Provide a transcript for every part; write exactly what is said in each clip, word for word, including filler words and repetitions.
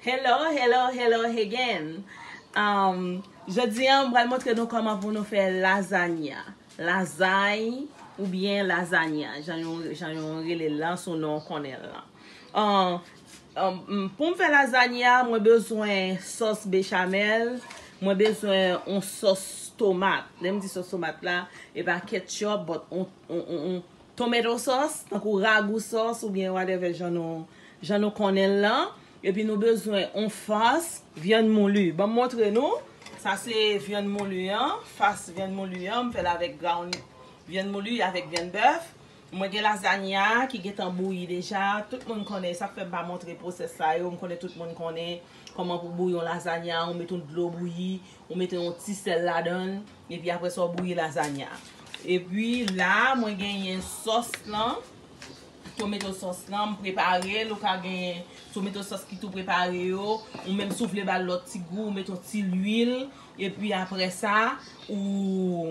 Hello, hello, hello again. Um, jodi a, m pral montre nou kòman pou nou fè lazanya. Lazay oubyen lazanya, jan yo, jan yo rele l lan, sou non w konnen l lan. Um, um, pou m fè lazanya, mwen bezwen sòs bechamel, mwen bezwen yon sòs tomat. Lè m di sòs tomat la, e pa ketchup, but yon, yon, yon, yon tomato sauce, tankou ragou sauce oubyen whatever jan nou, jan nou konnen l lan. Epi nou bezwen yon fas vyann mouli. Ban m montre nou. Sa se vyann mouli an, fas vyann mouli an, m fè l avèk ground vyann mouli avèk vyann bèf. Mwen gen lazanya ki gentan bouyi deja. Tout moun konnen, sa k fè m pa montre pwosès sa yo. M konnen tout moun konnen kòman pou bouyi yon lazanya. Ou mete yon dlo bouyi, ou mete yon ti sèl ladan l, epi apre sa w bouyi lazanya. Epi la, mwen genyen sòs lan, tomato sauce lan, m prepare l. Ou ka genyen tomato sauce ki tou prepare yo, ou menm si w vle ba l lòt ti gou, ou mete yon ti lwil, epi apre sa, ou,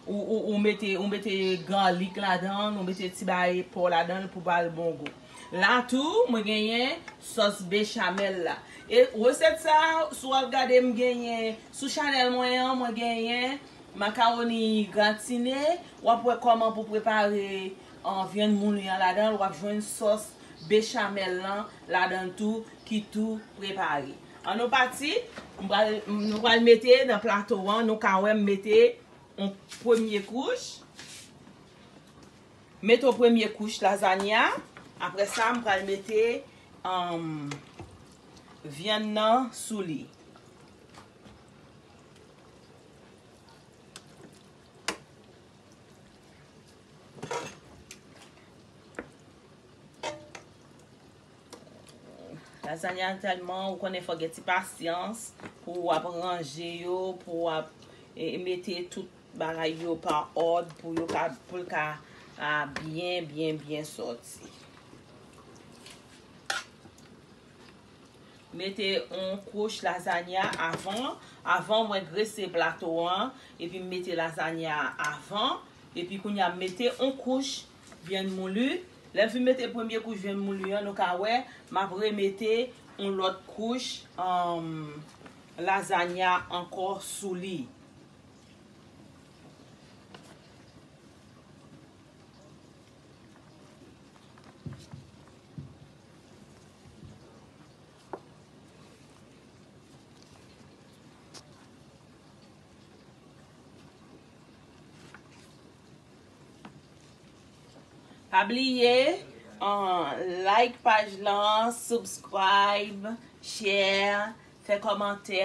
ou, ou, ou mete, ou mete garlic ladan l, ou mete ti bagay pò ladan l pou ba l bon gou. La tou, mwen genyen sòs bechamel la. E resèt sa, si w ap gade, m genyen, sou chanèl mwen an, mwen genyen makawoni gratine. W ap wè kòman pou prepare, an, vyann mouli an ladan l. W ap jwenn sòs bechamel lan ladan l tou, ki tou prepare. An nou pati, m pral, nou pral mete nan plato an, nou ka wè m mete yon premye kouch. Mete yon premye kouch lazanya. Apre sa, m pral mete, um, vyann nan sou li. Lazanya tèlman, ou konnen, fò gen ti pasyans pou w ap ranje yo, pou w ap, e, mete tout bagay yo pa òd pou yo ka, pou l ka, a, byen, byen, byen sòti. Mete yon kouch lazanya avan. Avan mwen grese plato an, epi m mete lazanya avan, epi kounye a m mete yon kouch vyann mouli. Lè m fin mete premye kouch vyann mouli an, nou ka wè, m ap remete yon lòt kouch, um, lazanya ankò sou li. Pa bliye, uh, like paj lan, subscribe, share, fè kòmantè.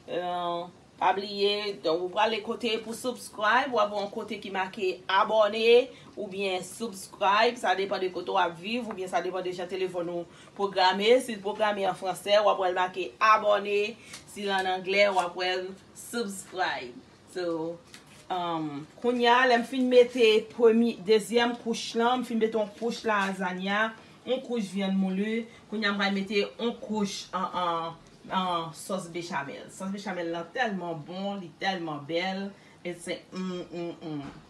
Uh, pa bliye, donk, ou prale kote pou subscribe, w ap wè yon kote ki make abòne oubyen subscribe. Sa depann de kote w ap viv oubyen sa depann de jan telefòn ou pwograme. Si l pwograme an fransè, w ap wè l make abòne. Si l an anglè, w ap wè l subscribe. So, um, kounye a, lè m fin mete premye, dezyèm kouch lan, m fin mete yon kouch lazanya, yon kouch vyann mouli. Kounye a, m pral mete yon kouch an, an, an sòs bechamel. Sòs bechamel lan tèlman bon, li tèlman bèl. E se, mm, mm, mm.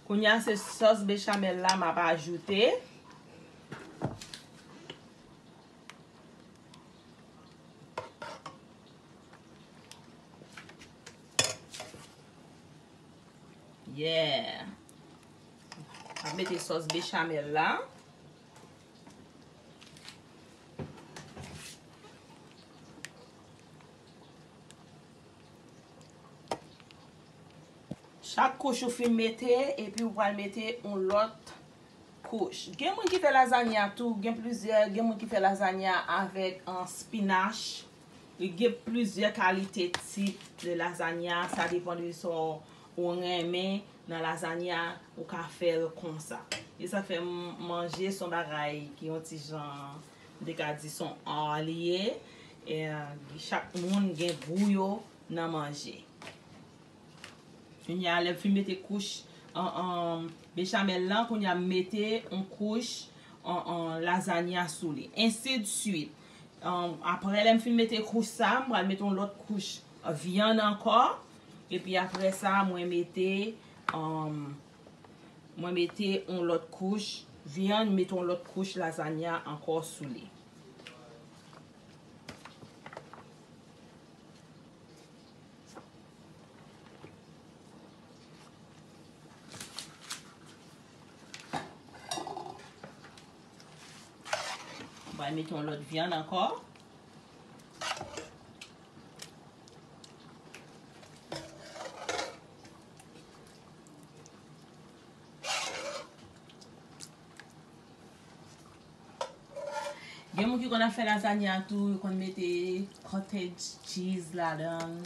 Kounye a se sòs bechamel la m ap ajoute. Yeah. M ap mete sòs bechamel la. Chak kouch ou fin mete, epi ou pral mete yon lòt kouch. Gen moun ki fè lazanya tou, gen plizyè, gen moun ki fè lazanya avèk, an, spinach. Li gen plizyè kalite tip de lazanya, sa depann de sa w renmen nan lazanya, ou ka fè l konsa. E sa fè m, manje se yon bagay ki yon ti jan, m te ka di se yon art li ye. E, chak moun gen gou yo nan manje. Kounye a, lè m fin mete kouch, an, an, bechamel lan, kounye a m mete yon kouch, an, an, lazanya sou li. Ensi de suite. An, apre, lè m fin mete kouch sa, m pral mete yon lòt kouch vyann ankò. Epi apre sa, mwen mete, um, mwen mete yon lòt kouch vyann, mete yon lòt kouch lazanya ankò sou li. Mwen mete yon lòt vyann ankò. Gen moun ki konn ap fè lazanya tou, yo konn mete cottage cheese ladan l.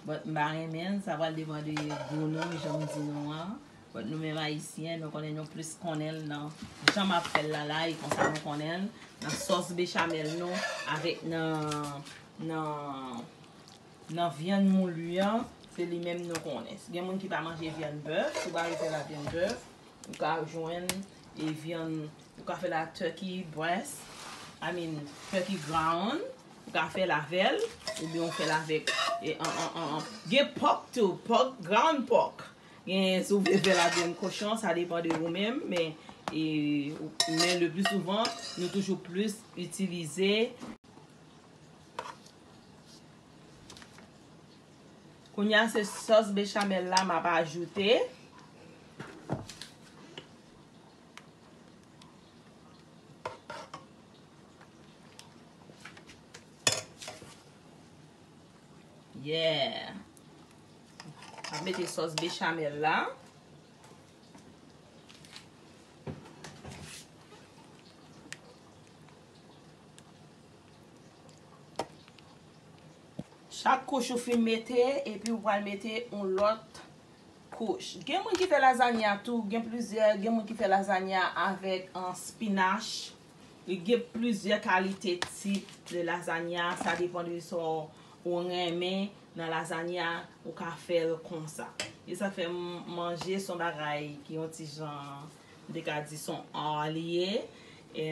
But m pa renmen l, sa pral depann de gou nou, jan m di nou an. But nou menm Ayisyen, nou konnen nou plis konnen l nan jan m ap fè l la la, e konsa nou konnen l nan sòs bechamel nou, avèk nan, nan, nan vyann mouli an, se li menm nou konnen. Gen moun ki pa manje vyann bèf, si w pa vle fè l ak vyann bèf, ou ka jwenn e vyann, ou ka fè l ak turkey breast, I mean, turkey ground, ou ka fè l avè l, oubyen ou fè l avèk, e, an, an, an, an. Gen pork tou, pork, ground pork. Gen, si w vle fè l ak vyann kochon, sa depann de ou menm, men, e, men le plus souvent, nou toujou plis itilize. Kounye a, se sòs bechamel la m ap ajoute. Yeah. M ap mete sòs bechamel la. Chak kouch ou fin mete, epi ou pral mete yon lòt kouch. Gen moun ki fè lazanya tou, gen plizyè, gen moun ki fè lazanya avèk, an, spinach. Gen plizyè kalite tip de lazanya, sa depann de sa w renmen nan lazanya, ou ka fè l konsa. E sa fè m, manje se yon bagay ki yon ti jan, m te ka di se yon art li ye. E,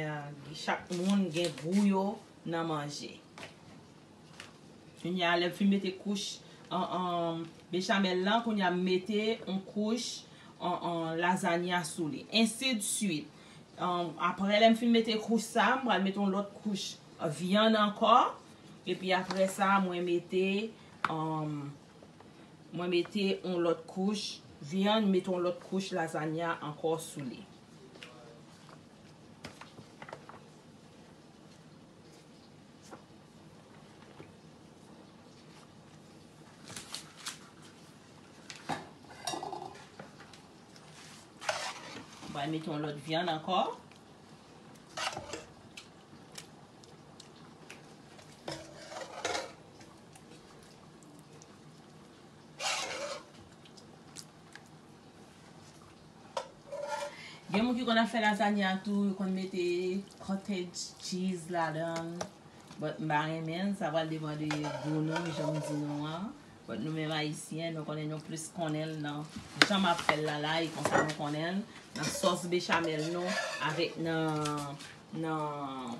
chak moun gen gou yo nan manje. Kounye a, lè m fin mete kouch, an, an, bechamel lan, kounye a m mete yon kouch, an, an, lazanya sou li. Ensi de suite. An, apre lè m fin mete kouch sa, m pral mete yon lòt kouch vyann ankò. Epi apre sa, mwen mete, an, mwen mete yon lòt kouch vyann, mete yon lòt kouch lazanya ankò sou li. Mwen mete yon lòt vyann ankò. Gen moun ki konn ap fè lazanya tou, yo konn mete cottage cheese ladan l. But m pa renmen l, sa pral depann de gou nou, jan m di nou an. But nou menm Ayisyen, nou konnen nou plis konnen l nan jan m ap fè l la la, e konsa nou konnen l nan sòs bechamel nou, avèk nan, nan,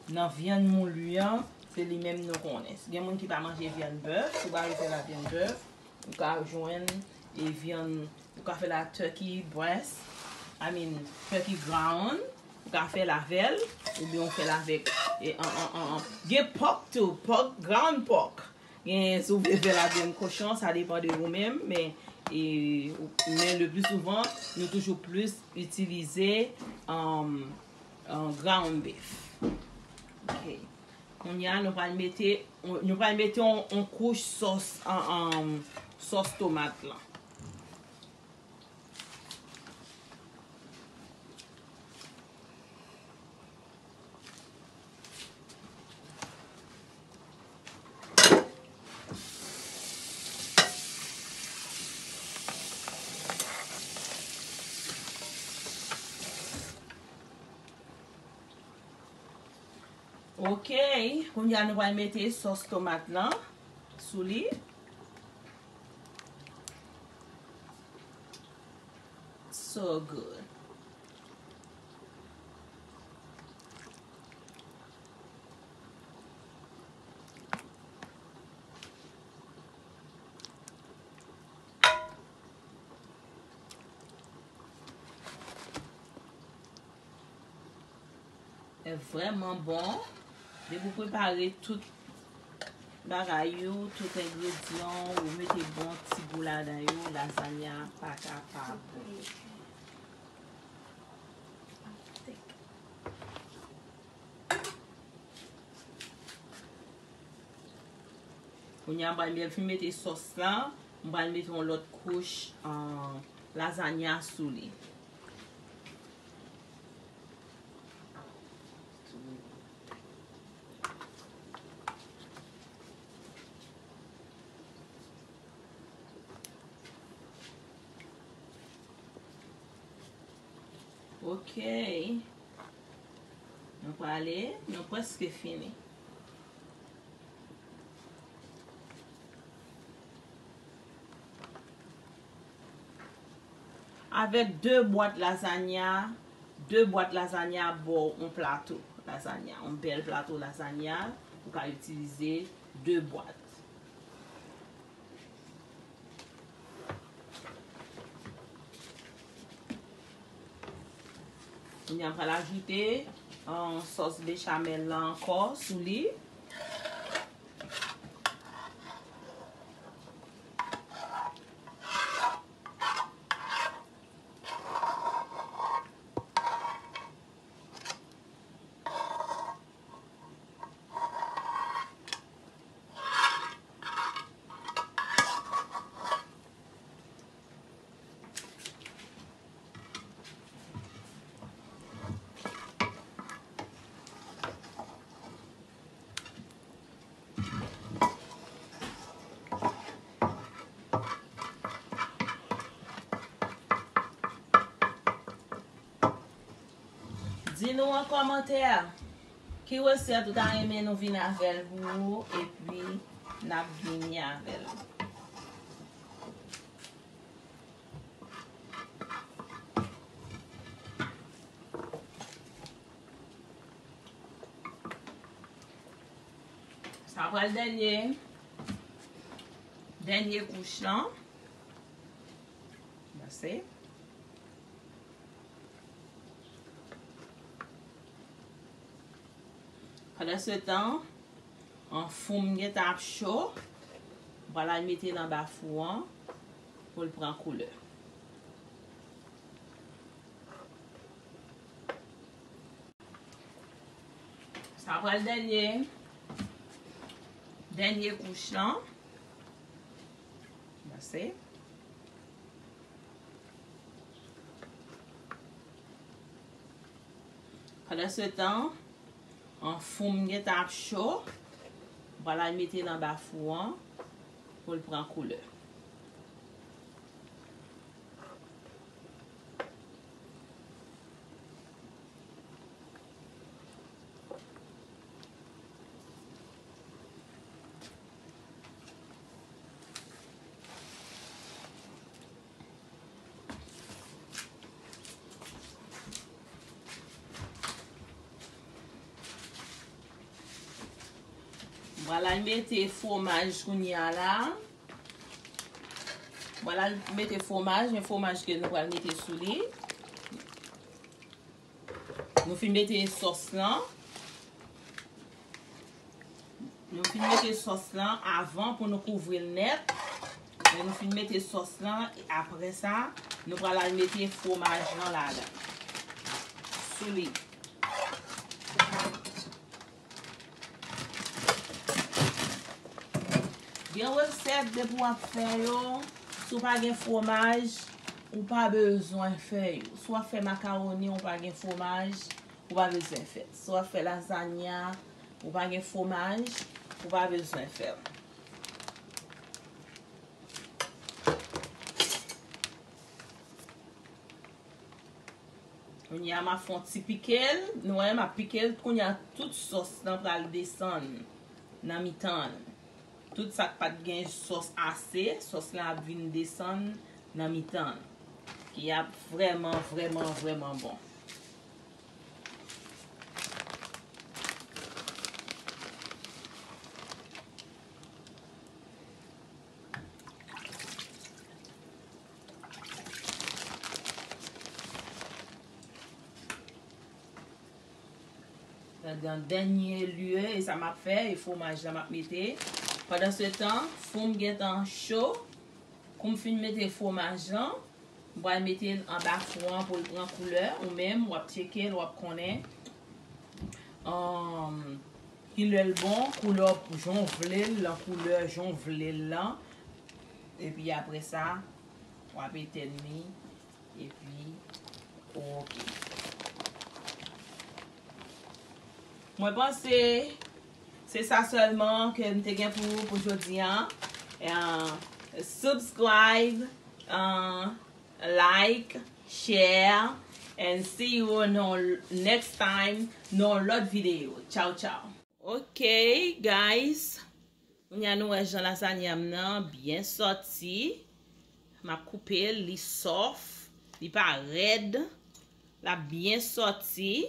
nan vyann mouli an, se li menm nou konnen. Gen moun ki pa manje vyann bèf, si w pa vle fè l ak vyann bèf, ou ka jwenn e vyann, ou ka fè l ak turkey breast, I mean, turkey ground, ou ka fè l avè l, oubyen ou fè l avèk, e, an, an, an, an. Gen pork tou, pork, ground pork. Gen, si w vle fè l ak vyann kochon, sa depann de ou menm, men, e, men le plus souvent, nou toujou plis itilize, um, uh, ground beef. Ok. Kounye a, nou pral mete, nou pral mete yon, yon kouch sòs, an, an, sòs tomat lan. Ok, kounye a nou pral mete sòs tomat lan sou li. So good. Vrèman bon. Depi w prepare tout bagay yo, tout engredyan, ou mete bon ti gou ladan yo, lazanya pa ka pa bon. Kounye a, m pral, lè m fin mete sòs lan, m pral mete yon lòt kouch, ah, lazanya sou li. Ok. Nou prale, nou prèske fini. Avèk de bwat lazanya, de bwat lazanya ba w yon plato lazanya, yon bèl plato lazanya, ou ka itilize de bwat. Kounye a, m pral ajoute, ah, sòs bechamel la ankò sou li. Di nou an kòmantè ki resèt ou ta renmen nou vin avè l pou ou, epi n ap vini avè l. Sa pral dènye, dènye kouch lan. Pase. Pandan se tan, an, fou m gentan ap cho. M pral al mete l anba fou an pou l pran koulè. Sa pral dènye, dènye kouch lan. Pase. Pandan se tan, an, fou m gentan ap cho. M pral al mete l anba fou an pou l pran koulè. M pral al mete fwomaj kounye a la. M pral al mete fwomaj, men fwomaj ke nou pral mete sou li. Nou fin mete sòs lan. Nou fin mete sòs lan avan pou nou kouvri l nèt. Lè nou fin mete sòs lan, apre sa, nou pral al mete fwomaj lan ladan. Sou li. Gen resèt depi w ap fè yo, si w pa gen fwomaj, ou pa bezwen fè yo. Si w ap fè makawoni, ou pa gen fwomaj, ou pa bezwen fè l. Si w ap fè lazanya, ou pa gen fwomaj, ou pa bezwen fè l. Kounye a, m ap fè yon ti pike l. Nou wè, m ap pike l. Kounye a, tout sòs lan pral desann nan mitan l. Tout sa k pa t gen sòs ase, sòs lan ap vin desann nan mitan l. Ki ap vrèman, vrèman, vrèman bon. Nan dènye lye, e sa m ap fè, e fwomaj la m ap mete. Pandan se tan, fou m gentan cho. Kou m fin mete fwomaj lan, m pral mete l anba fou an pou l pran koulè. Ou menm, w ap tcheke l, w ap konnen, um, ki lè l bon, koulè jan w vle l, lan koulè jan w vle l lan. Epi apre sa, w ap etèn li. Epi, oke. Mwen panse se sa sèlman ke m te gen pou, pou jodi a. Uh, subscribe, uh, like, share, and see you on next time nan lòt videyo. Tchao, tchao. Ok, guys. Kounye a nou wè jan lazanya m nan byen sòti. M ap koupe l, li sòf, li pa rèd. L ap byen sòti.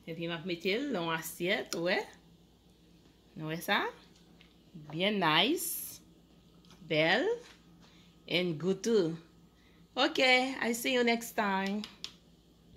Epi m ap mete l nan yon asyèt, ou wè. Nou wè sa? Byen nice, bèl, and good too. Ok, I see you next time.